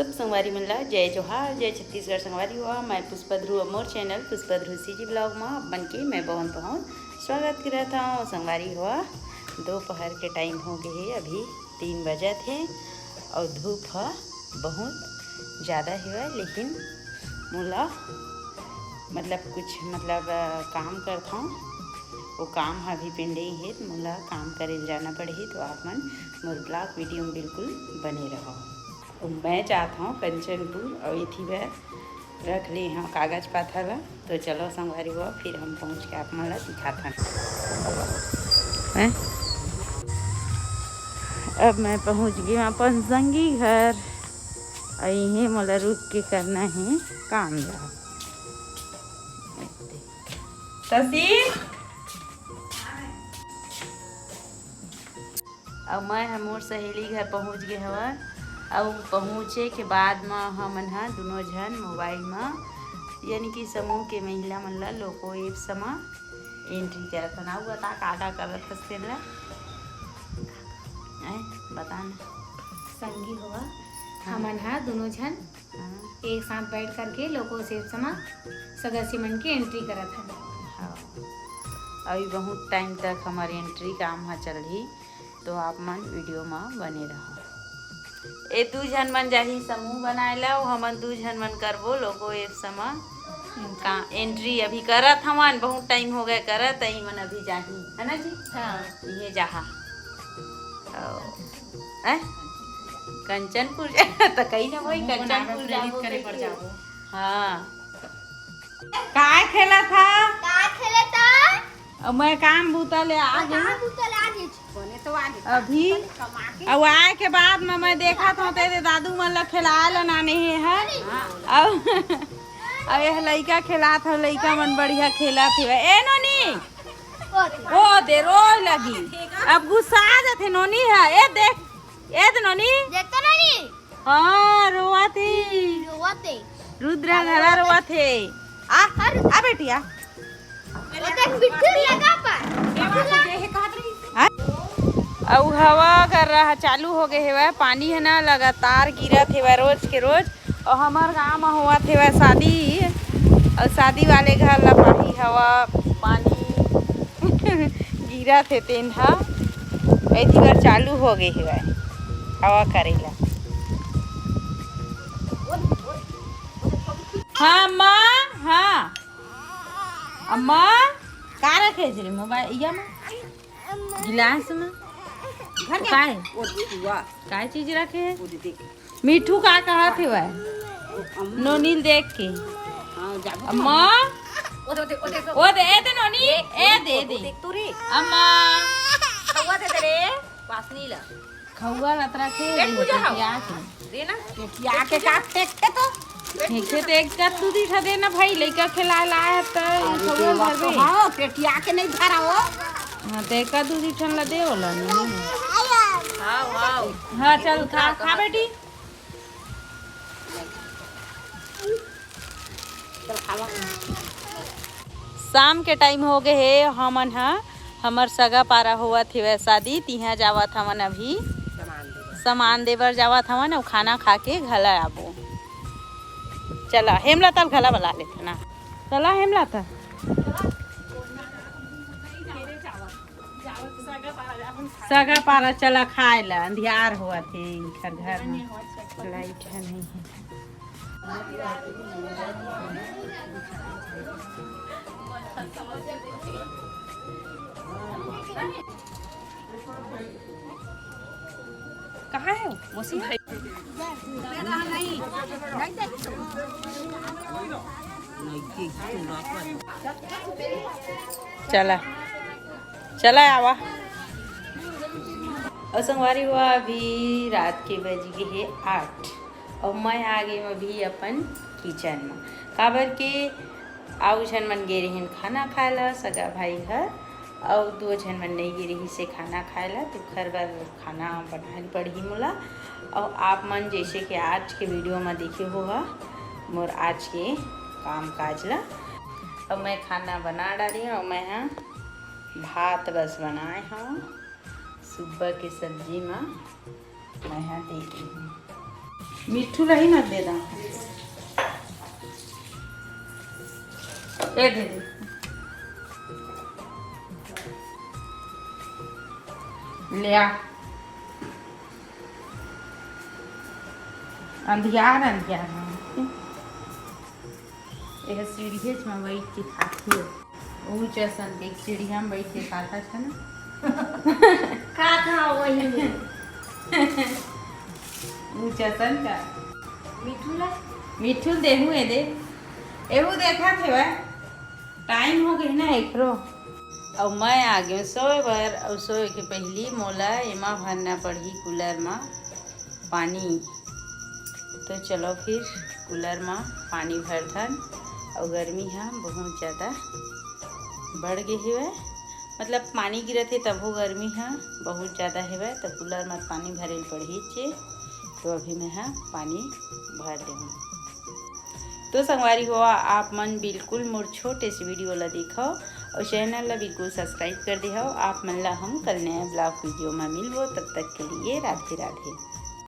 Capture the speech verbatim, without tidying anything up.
सब संगवारी मन ला जय जोहार, जय छत्तीसगढ़। संगवारी हो, मैं पुष्पा ध्रुव, मोर चैनल पुष्पा ध्रुव सीजी ब्लॉग मा आप मन के मैं बहुत बहुत स्वागत करत हूँ। संगवारी हो, दोपहर के टाइम हो गए हे, अभी तीन बजत हे और धूप ह बहुत ज़्यादा हेवय, लेकिन मोला मतलब कुछ मतलब अ, काम करथौं, वो काम ह अभी पेंडिंग हे, तो मोला काम करे ल जाना पड़ही। तो आप मन मोर ब्लॉग वीडियो में बिल्कुल बने रहो। तो मैं जात हूँ कंचनपुर और इथी बर रख ले हूँ कागज पाथर ला। तो चलो संगवारी हो, फिर हम पहुँच के आप मन ला दिखाथन। हैं? अब मैं पहुँच गई हूँ अपन संगी घर। और इहें मोला रुक के करना है काम ला। शशि, अउ मैं ह मोर सहेली घर पहुँच गे हवय। अउ पहुँचे के बाद म हमन ह दुनों झन मोबाइल म, यानी कि समूह के महिला मन ल लोको एप्स म एंट्री करत हन। अउ बता, का का करत हस तेन ल? आय, बता ना। संगी होवा, हाँ। हमन ह दुनों झन हाँ। एक साथ बैठ करके लोको एप्स म सदस्य मन के एंट्री करत हन। हाँ। अभी बहुत टाइम तक हमर एंट्री काम ह चलही, तो आप मन वीडियो म बने रहो। ए दू झन मन जाही समूह बनाए ला, अउ हमन दू झन मन करबो लोको एप्स म का एंट्री। अभी करत हवन, बहुत टाइम हो गए करत, अई मन अभी जाही, है ना जी? हाँ। इहे जाहा। अउ, ए? कंचनपुर जा-, त कही ना भाई, हमहू बनावे कंचनपुर प्रेरित जाबो करे पर कहिके। जाबो। हाँ। काय खेलत हा? का खेलत हा? अब मैं काम बूता ले आ गे। काम बूता ले आ गे। बने तो आ गे। अभी कमा के। अब आए के बाद में मैं देखत हूँ, तेरे दादू मन ला खेलाए ला नाने हे, है? हाँ। अब, अब यह लइका खेलात हो, लइका मन बढ़िया खेलात हे। ए नोनी, ओ दे। ओ दे, रोए लगी। अब गुस्सा आ जाथे नोनी है। ए देख, ए दे नोनी। देखते नोनी। हाँ, रोवत हे। रोवत हे। रुद्र घला रोवत हे। आ, आ, रुद्र। आ बेटी, आ। वो देख, बिट्ठू लगा पर। आ? अउ हवा कर रहा, चालू हो गए हेवय। पानी है ना, लगातार गिरत हेवय रोज के रोज। अउ हमर गांव म होवत हेवय शादी, अउ शादी वाले घर ला पाही हवा, पानी गिरत हे, तेन ह एती बर चालू हो गे हेवय हवा करे ला। हाँ माँ, हाँ। अम्मा, का रखे हस रे मोबाइल, इया मा? गिलास मा? घर के? काय? ओ, वाह। काय चीज रखे है? ओ, दे, दे। मिठू का कहत हेवय? अम्मा। नोनी ल देख के। हाँ, जाबो। अम्मा। ओ दे, ओ दे, ओ दे। ओ दे, ए दे नोनी, ए दे, ओ दे। देख तू रे। अम्मा। खौवा दे दे रे, पासनी ला। खौवा लतरा के पेट पूजा हो। पेटिया के। दे ना। पेटिया के का फेंकते तो? फेंके तो एक का दू दीठा दे ना भाई, लइका खेला लाए त अरे खौवा देवा धरबे। तो हाँ, पेटिया के नहीं धरा हो। हाँ, तो एक का दू दीठन ला दे होला नहीं। हाँ, हाँ। हाँ, चल खा, खा बेटी। शाम के टाइम हो गए हे, हमन ह हमर सगा पारा होवत हेवय शादी, तिहां जावत हवन अभी। सामान दे बर। सामान दे बर जावत हवन अउ खाना खा के घला आबो। चला हेमला तल घला बला लेथन ना। चला हेमला तल। सगा पारा चला खाए ला, अंधियार होवत हे, इनकर घर में लाइट है नहीं है। कहाँ है वो? मौसी है? चला, चला आवा। अउ संगवारी हो, अभी रात के बज गे हे आठ, अउ मैं आ गे हूँ अभी अपन किचन में, काबर के आऊ झन मन गे रहिन खाना खाए ला सगा भाई घर, अउ दो झन मन नइ गे रहिस हे खाना खाए ला, तो ओखर बर खाना बनाए ल पड़ही मोला। अउ आप मन जैसे कि आज के वीडियो म देखे हो हा मोर आज के काम काज ला। अब मैं खाना बना डाली हूँ। मैं हा भात बस बनाए हूँ, सुबह के सब्जी म मैं हा दे दी हूँ। मिट्ठू ला ही ना दे दा। ए दे दे। ले आ। अंधियार, अंधियार हे। एह सीढ़िएच म बइठ के खाथे। ऊंच असन के सीढ़िया म बइठ के खाथस ना। का था वही में? ऊंच असन का। मिठू ला? मिठू ल देहू ए दे। एहू देखत हेवय। टाइम हो गई ना एकरो। अउ मैं आ गेंव सोए बर, अउ सोए के पहिली मोला एमा भरना पड़ही कूलर म पानी। तो चलो फिर कूलर म पानी भरथन। अउ गर्मी ह बहुत ज़्यादा बढ़ गे हेवय, मतलब पानी गिरत हे तभो गर्मी ह बहुत ज़्यादा हेवय, तो कूलर म पानी भरे ल पड़ही चे। तो अभी मैं ह पानी भर देहूँ। तो संगवारी हो, आप मन बिल्कुल मोर छोटे से वीडियो ला देखव अउ चैनल ला बिल्कुल सब्सक्राइब कर देहव। आप मन ला हम कल नया ब्लॉग वीडियो में मिलबो, तब तक के लिए राधे राधे।